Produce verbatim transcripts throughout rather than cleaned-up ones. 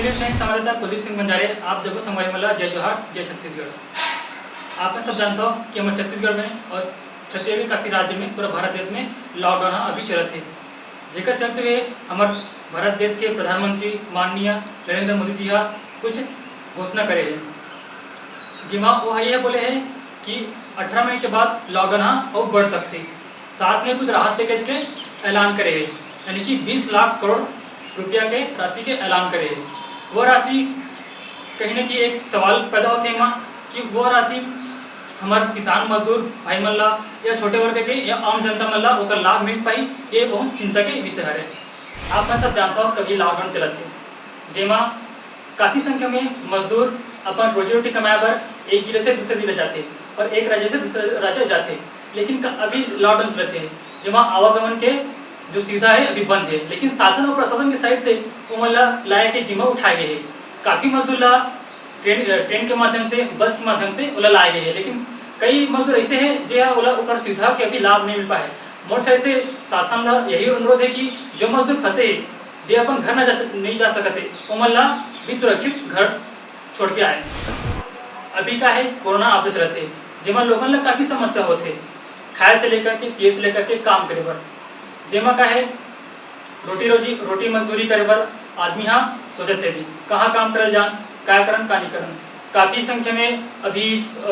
मैं संवाददाता कुलदीप सिंह बंजारे, आप जम्मो संगवारी मन ला जय जोहार, जय छत्तीसगढ़। आप सब जानत हो कि हमर छत्तीसगढ़ में और छत्तीसगढ़ के काफी राज्य में, पूरा भारत देश में लॉकडाउन ह अभी चलत हे, जेकर चलते हुए हमर भारत देश के प्रधानमंत्री माननीय नरेंद्र मोदी जी ह कुछ घोषणा करे हे, जेमा वो ह ये बोले हे कि अठारह मई के बाद लॉकडाउन ह अउ बढ़ सकथे। साथ में कुछ राहत पैकेज के ऐलान करे हे, यानी कि बीस लाख करोड़ रुपया के राशि के ऐलान करे हे। वो राशि कहीं ना कहीं एक सवाल पैदा होथे एमा कि वो राशि हमर किसान मजदूर भाई मन ला या छोटे वर्ग के या आम जनता मन ला ओकर लाभ मिल पाही, ये बहुत चिंता के विषय हरे। आप मन सब जानत हो, कभी लॉकडाउन चलत हे, जेमा काफी संख्या में मजदूर अपन रोजी रोटी कमाए बर एक जिला से दूसरे जिला जाथे और एक राज्य से दूसरे राज्य जाथे, लेकिन क-, अभी लॉकडाउन चलत हे, जेमा आवागमन के जो सुविधा है अभी बंद है, लेकिन शासन और प्रशासन के साइड से ओमन ला लाए के जिम्मा उठाए गए है। काफी मजदूर ला ट्रेन, ट्रेन के माध्यम से, बस के माध्यम से ओला लाए गए है, लेकिन कई मजदूर ऐसे हैं जे ओला ओकर सुविधा के अभी लाभ नहीं मिल पाए। मोर साइड से शासन ला यही अनुरोध है कि जो मजदूर फंसे हे, जे अपन घर न जा सक-, नहीं जा सकत हे, ओमन ला भी सुरक्षित घर छोड़ के आए। अभी का है, कोरोना आपदा चलत हे, जेमा लोगन ला काफी समस्या होथे, खाए से लेकर के, पिए से लेकर के, काम करे बर, जेमा का है, रोटी रोजी, रोटी मजदूरी करे बर आदमी हा सोचत हे भी, कहाँ काम करल जान, का करन, का नहीं करन। काफी संख्या में अभी, अ,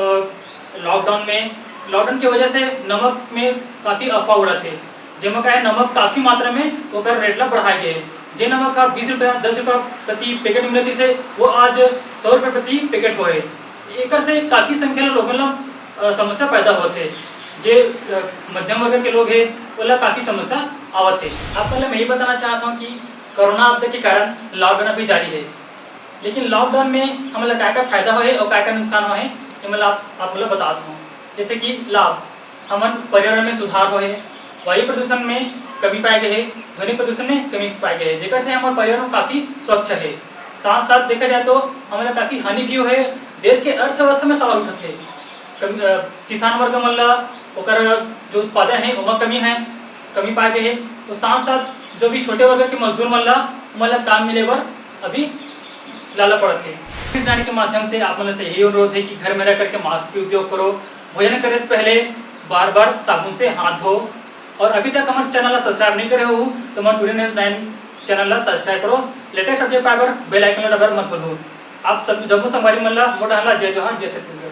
लॉकडाउन में, लॉकडाउन की वजह से नमक में काफी अफवाह उड़त हे, जेमा का है, नमक काफी मात्रा में ओकर रेट ला बढ़ाए गए हे। जे नमक हा बीस रुपया, दस रुपया प्रति पैकेट मिलत रहिस हे, वो आज सौ रुपया प्रति पैकेट होए हे। एकर से काफी संख्या में लोगन ला, अ, समस्या पैदा होत हे। जे, अ, मध्यम वर्ग के लोग हे, ओला काफी समस्या आवत हे। आप मन ला मैं ये बताना चाहत हूँ कि कोरोना आपदा के कारण लॉकडाउन अभी जारी हे, लेकिन लॉकडाउन में हमन ला काय-काय फायदा होए हे और काय-काय नुकसान होए हे, ये मैं आप, आप मन ला बतात हूँ। जैसे कि लाभ, हमन पर्यावरण में सुधार होए हे, वायु प्रदूषण में कमी पाए गए हे, ध्वनि प्रदूषण में कमी पाए गए हे, जेकर से हमर पर्यावरण काफी स्वच्छ हे। साथ-साथ देखा जाए तो हमन ला काफी हानि भी होए हे, देश के अर्थव्यवस्था में सवाल उठत हे। कम-, अ, किसान वर्ग मन ला ओकर जो उत्पादन हे, ओमा कमी हे, कमी पाए गए हे। तो साथ-साथ जो भी छोटे वर्ग के मजदूर मन ला, ओमन ला काम मिले बर अभी लाला पड़त हे। इस जाने के माध्यम से आप मन से यही अनुरोध है कि घर में रह करके मास्क के उपयोग करो, भोजन करे से पहले बार-बार साबुन से हाथ धो, और अभी तक हमारे चैनल ला सब्सक्राइब नहीं करे हो तो हमारे टुडे न्यूज़ नाइन चैनल ला सब्सक्राइब करो। लेटेस्ट अपडेट पाए बर बेल आइकन ला दबाए मत भूलू। आप सब जम्मो संगवारी मन ला मोटा हल्ला जय जोहार, जय छत्तीसगढ़।